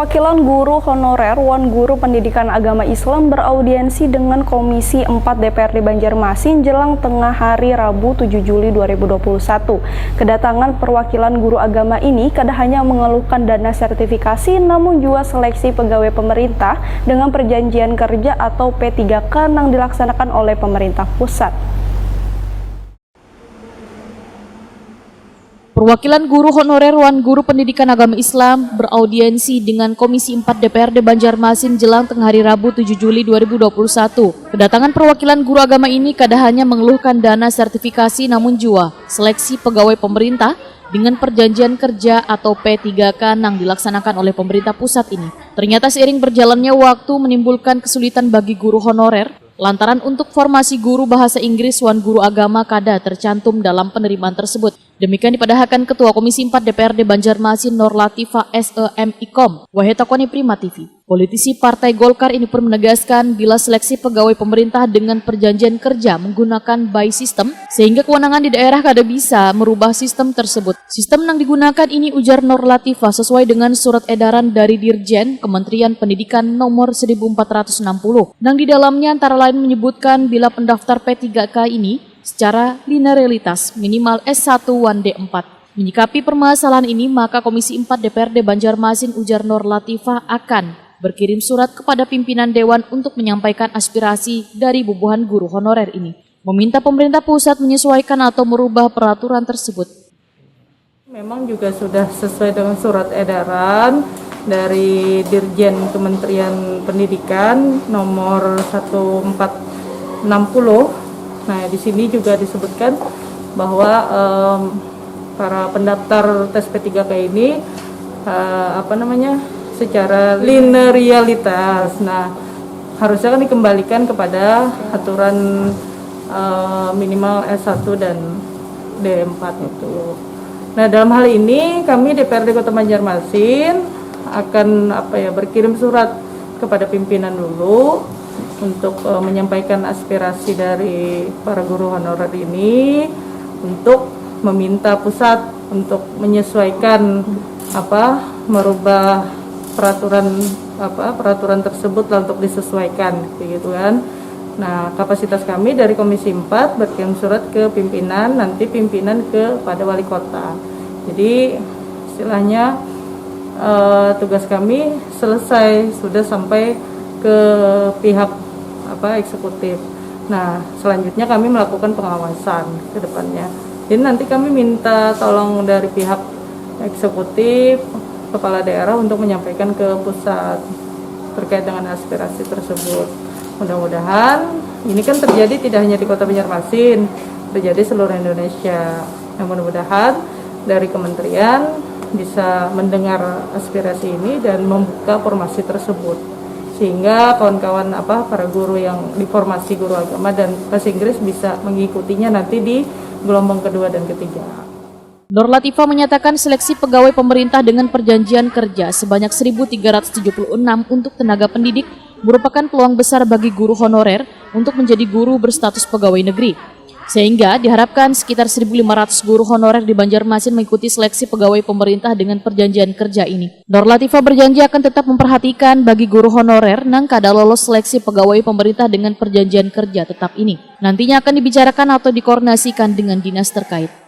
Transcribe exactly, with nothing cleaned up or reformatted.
Perwakilan guru honorer wan guru pendidikan agama Islam beraudiensi dengan Komisi empat D P R D Banjarmasin jelang tengah hari Rabu tujuh Juli dua ribu dua puluh satu. Kedatangan perwakilan guru agama ini kada hanya mengeluhkan dana sertifikasi, namun jua seleksi pegawai pemerintah dengan perjanjian kerja atau P tiga K nang dilaksanakan oleh pemerintah pusat. Perwakilan guru honorer wan guru pendidikan agama Islam beraudiensi dengan Komisi empat D P R D Banjarmasin jelang tengah hari Rabu tujuh Juli dua ribu dua puluh satu. Kedatangan perwakilan guru agama ini kada hanya mengeluhkan dana sertifikasi, namun jua seleksi pegawai pemerintah dengan perjanjian kerja atau P tiga K nang dilaksanakan oleh pemerintah pusat ini. Ternyata seiring berjalannya waktu menimbulkan kesulitan bagi guru honorer lantaran untuk formasi guru bahasa Inggris wan guru agama kada tercantum dalam penerimaan tersebut. Demikian dipadahakan Ketua Komisi empat D P R D Banjarmasin Nur Latifah S E M Ikom, wahai takoni Prima T V. Politisi Partai Golkar ini pun menegaskan bila seleksi pegawai pemerintah dengan perjanjian kerja menggunakan by system, sehingga kewenangan di daerah kada bisa merubah sistem tersebut. Sistem nang digunakan ini, ujar Nur Latifah, sesuai dengan surat edaran dari Dirjen Kementerian Pendidikan nomor seribu empat ratus enam puluh, nang di dalamnya antara lain menyebutkan bila pendaftar P tiga K ini secara linearitas minimal S satu wan D empat. Menyikapi permasalahan ini, maka Komisi empat D P R D Banjarmasin, ujar Nur Latifah, akan berkirim surat kepada pimpinan dewan untuk menyampaikan aspirasi dari bubuhan guru honorer ini, meminta pemerintah pusat menyesuaikan atau merubah peraturan tersebut. Memang juga sudah sesuai dengan surat edaran dari Dirjen Kementerian Pendidikan nomor seribu empat ratus enam puluh. Nah, di sini juga disebutkan bahwa, em, para pendaftar tes P tiga K ini, eh, apa namanya, secara linearitas. Nah, harusnya kan dikembalikan kepada aturan, eh, minimal S satu dan D empat itu. Nah, dalam hal ini kami D P R D Kota Banjarmasin akan, apa ya, berkirim surat kepada pimpinan dulu untuk, eh, menyampaikan aspirasi dari para guru honorer ini untuk meminta pusat untuk menyesuaikan, apa, merubah peraturan, apa, peraturan tersebut lah untuk disesuaikan, begitu kan. Nah, kapasitas kami dari Komisi empat berkirim surat ke pimpinan, nanti pimpinan kepada wali kota. Jadi, istilahnya, eh, tugas kami selesai, sudah sampai ke pihak, apa, eksekutif. Nah, selanjutnya kami melakukan pengawasan ke depannya. Jadi, nanti kami minta tolong dari pihak eksekutif, kepala daerah untuk menyampaikan ke pusat terkait dengan aspirasi tersebut. Mudah-mudahan ini kan terjadi tidak hanya di Kota Banjarmasin, terjadi seluruh Indonesia. Nah, mudah-mudahan dari kementerian bisa mendengar aspirasi ini dan membuka formasi tersebut, sehingga kawan-kawan, apa, para guru yang diformasi guru agama dan bahasa Inggris bisa mengikutinya nanti di gelombang kedua dan ketiga. Nur Latifah menyatakan seleksi pegawai pemerintah dengan perjanjian kerja sebanyak seribu tiga ratus tujuh puluh enam untuk tenaga pendidik merupakan peluang besar bagi guru honorer untuk menjadi guru berstatus pegawai negeri. Sehingga diharapkan sekitar seribu lima ratus guru honorer di Banjarmasin mengikuti seleksi pegawai pemerintah dengan perjanjian kerja ini. Nur Latifah berjanji akan tetap memperhatikan bagi guru honorer nang kada lolos seleksi pegawai pemerintah dengan perjanjian kerja tetap ini. Nantinya akan dibicarakan atau dikoordinasikan dengan dinas terkait.